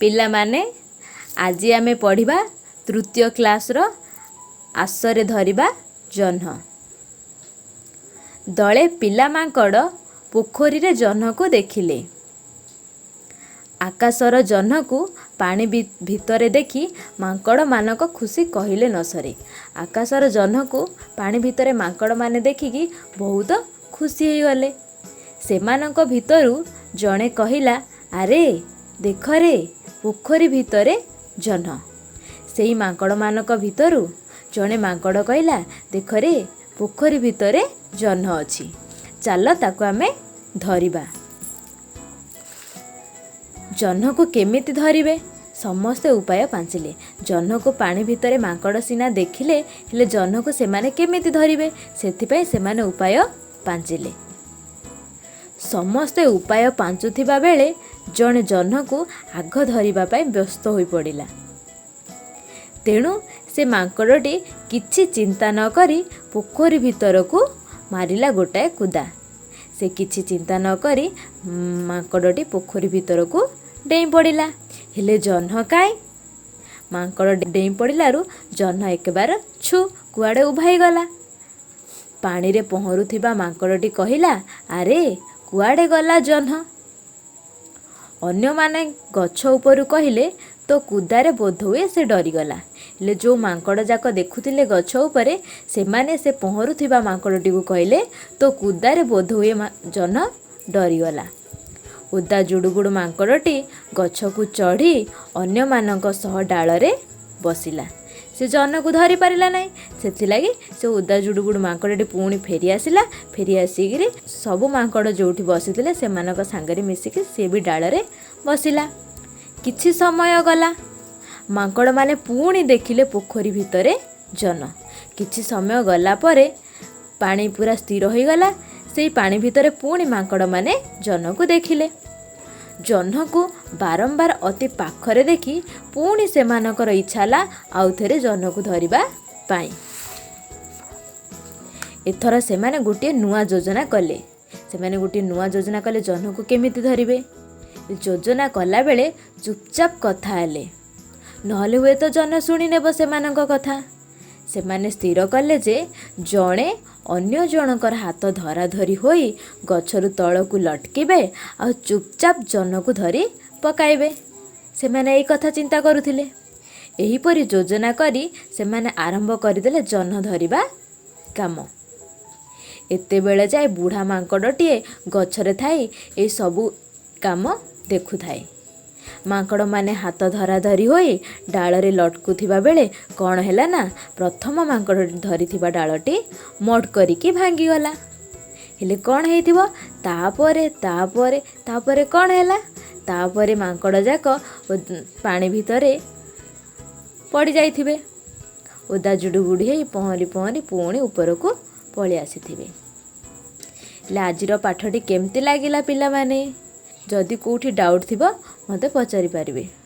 ପିଲାମାନେ, ଆଜି ଆମେ ପଢ଼ିବା ତୃତୀୟ କ୍ଲାସ୍ର ଆସରେ ଧରିବା ଜହ୍ନ। ଦଳେ ପିଲା ମାଙ୍କଡ଼ ପୋଖରୀରେ ଜହ୍ନକୁ ଦେଖିଲେ। ଆକାଶର ଜହ୍ନକୁ ପାଣି ଭିତରେ ଦେଖି ମାଙ୍କଡ଼ମାନଙ୍କ ଖୁସି କହିଲେ ନ ସରେ। ଆକାଶର ଜହ୍ନକୁ ପାଣି ଭିତରେ ମାଙ୍କଡ଼ମାନେ ଦେଖିକି ବହୁତ ଖୁସି ହେଇଗଲେ। ସେମାନଙ୍କ ଭିତରୁ ଜଣେ କହିଲା, "ଆରେ ଦେଖରେ, ପୋଖରୀ ଭିତରେ ଜହ୍ନ।" ସେଇ ମାଙ୍କଡ଼ମାନଙ୍କ ଭିତରୁ ଜଣେ ମାଙ୍କଡ଼ କହିଲା, "ଦେଖରେ, ପୋଖରୀ ଭିତରେ ଜହ୍ନ ଅଛି, ଚାଲ ତାକୁ ଆମେ ଧରିବା।" ଜହ୍ନକୁ କେମିତି ଧରିବେ, ସମସ୍ତେ ଉପାୟ ପାଞ୍ଚିଲେ। ଜହ୍ନକୁ ପାଣି ଭିତରେ ମାଙ୍କଡ଼ ସିନା ଦେଖିଲେ, ହେଲେ ଜହ୍ନକୁ ସେମାନେ କେମିତି ଧରିବେ, ସେଥିପାଇଁ ସେମାନେ ଉପାୟ ପାଞ୍ଚିଲେ। ସମସ୍ତେ ଉପାୟ ପାଞ୍ଚୁଥିବା ବେଳେ ଜଣେ ଜହ୍ନକୁ ଆଗ ଧରିବା ପାଇଁ ବ୍ୟସ୍ତ ହୋଇପଡ଼ିଲା। ତେଣୁ ସେ ମାଙ୍କଡ଼ଟି କିଛି ଚିନ୍ତା ନ କରି ପୋଖରୀ ଭିତରକୁ ମାରିଲା ଗୋଟାଏ କୁଦା। ସେ କିଛି ଚିନ୍ତା ନ କରି ମାଙ୍କଡ଼ଟି ପୋଖରୀ ଭିତରକୁ ଡେଇଁ ପଡ଼ିଲା। ହେଲେ ଜହ୍ନ କାଇଁ? ମାଙ୍କଡ଼ ଡେଇଁ ପଡ଼ିଲାରୁ ଜହ୍ନ ଏକବାର ଛୁ କୁଆଡ଼େ ଉଭାଇଗଲା। ପାଣିରେ ପହଁରୁଥିବା ମାଙ୍କଡ଼ଟି କହିଲା, "ଆରେ, କୁଆଡ଼େ ଗଲା ଜହ୍ନ?" ଅନ୍ୟମାନେ ଗଛ ଉପରୁ କହିଲେ, "ତୋ କୁଦାରେ ବୋଧହୁଏ ସେ ଡରିଗଲା।" ହେଲେ ଯେଉଁ ମାଙ୍କଡ଼ ଯାକ ଦେଖୁଥିଲେ ଗଛ ଉପରେ, ସେମାନେ ସେ ପହଁରୁଥିବା ମାଙ୍କଡ଼ଟିକୁ କହିଲେ, "ତୋ କୁଦାରେ ବୋଧହୁଏ ଜହ୍ନ ଡରିଗଲା।" ଓଦା ଜୁଡ଼ୁବୁଡ଼ୁ ମାଙ୍କଡ଼ଟି ଗଛକୁ ଚଢ଼ି ଅନ୍ୟମାନଙ୍କ ସହ ଡାଳରେ ବସିଲା। ସେ ଜହ୍ନକୁ ଧରି ପାରିଲା ନାହିଁ, ସେଥିଲାଗି ସେ ଓଦା ଜୁଡ଼ୁବୁଡ଼ୁ ମାଙ୍କଡ଼ଟି ପୁଣି ଫେରି ଆସିଲା। ଫେରି ଆସିକିରି ସବୁ ମାଙ୍କଡ଼ ଯେଉଁଠି ବସିଥିଲେ, ସେମାନଙ୍କ ସାଙ୍ଗରେ ମିଶିକି ସିଏ ବି ଡାଳରେ ବସିଲା। କିଛି ସମୟ ଗଲା। ମାଙ୍କଡ଼ମାନେ ପୁଣି ଦେଖିଲେ ପୋଖରୀ ଭିତରେ ଜହ୍ନ। କିଛି ସମୟ ଗଲା ପରେ ପାଣି ପୁରା ସ୍ଥିର ହୋଇଗଲା। ସେଇ ପାଣି ଭିତରେ ପୁଣି ମାଙ୍କଡ଼ମାନେ ଜହ୍ନକୁ ଦେଖିଲେ। ଜହ୍ନକୁ ବାରମ୍ବାର ଅତି ପାଖରେ ଦେଖି ପୁଣି ସେମାନଙ୍କର ଇଚ୍ଛା ହେଲା ଆଉଥରେ ଜହ୍ନକୁ ଧରିବା ପାଇଁ। ଏଥର ସେମାନେ ଗୋଟିଏ ନୂଆ ଯୋଜନା କଲେ। ସେମାନେ ଗୋଟିଏ ନୂଆ ଯୋଜନା କଲେ, ଜହ୍ନକୁ କେମିତି ଧରିବେ। ଯୋଜନା କଲାବେଳେ ଚୁପଚାପ କଥା ହେଲେ, ନହେଲେ ହୁଏତ ଜହ୍ନ ଶୁଣିନେବ ସେମାନଙ୍କ କଥା। ସେମାନେ ସ୍ଥିର କଲେ ଯେ ଜଣେ ଅନ୍ୟ ଜଣଙ୍କର ହାତ ଧରାଧରି ହୋଇ ଗଛରୁ ତଳକୁ ଲଟକିବେ ଆଉ ଚୁପଚାପ ଜହ୍ନକୁ ଧରି ପକାଇବେ। ସେମାନେ ଏଇ କଥା ଚିନ୍ତା କରୁଥିଲେ। ଏହିପରି ଯୋଜନା କରି ସେମାନେ ଆରମ୍ଭ କରିଦେଲେ ଜହ୍ନ ଧରିବା କାମ। ଏତେବେଳେ ଯାଏ ବୁଢ଼ା ମାଙ୍କଡ଼ଟିଏ ଗଛରେ ଥାଇ ଏସବୁ କାମ ଦେଖୁଥାଏ। ମାଙ୍କଡ଼ମାନେ ହାତ ଧରାଧରି ହୋଇ ଡାଳରେ ଲଟକୁଥିବା ବେଳେ କ'ଣ ହେଲା ନା, ପ୍ରଥମ ମାଙ୍କଡ଼ ଧରିଥିବା ଡାଳଟି ମଟ୍ କରିକି ଭାଙ୍ଗିଗଲା। ହେଲେ କ'ଣ ହେଇଥିବ ତାପରେ? ତାପରେ ତାପରେ କ'ଣ ହେଲା? ତାପରେ ମାଙ୍କଡ଼ ଯାକ ପାଣି ଭିତରେ ପଡ଼ିଯାଇଥିବେ। ଓଦା ଜୁଡ଼ୁବୁଡ଼ୁ ହେଇ ପହଁରି ପହଁରି ପୁଣି ଉପରକୁ ପଳେଇ ଆସିଥିବେ। ହେଲେ ଆଜିର ପାଠଟି କେମିତି ଲାଗିଲା ପିଲାମାନେ? ଯଦି କେଉଁଠି ଡାଉଟ୍ ଥିବ, ମୋତେ ପଚାରି ପାରିବେ।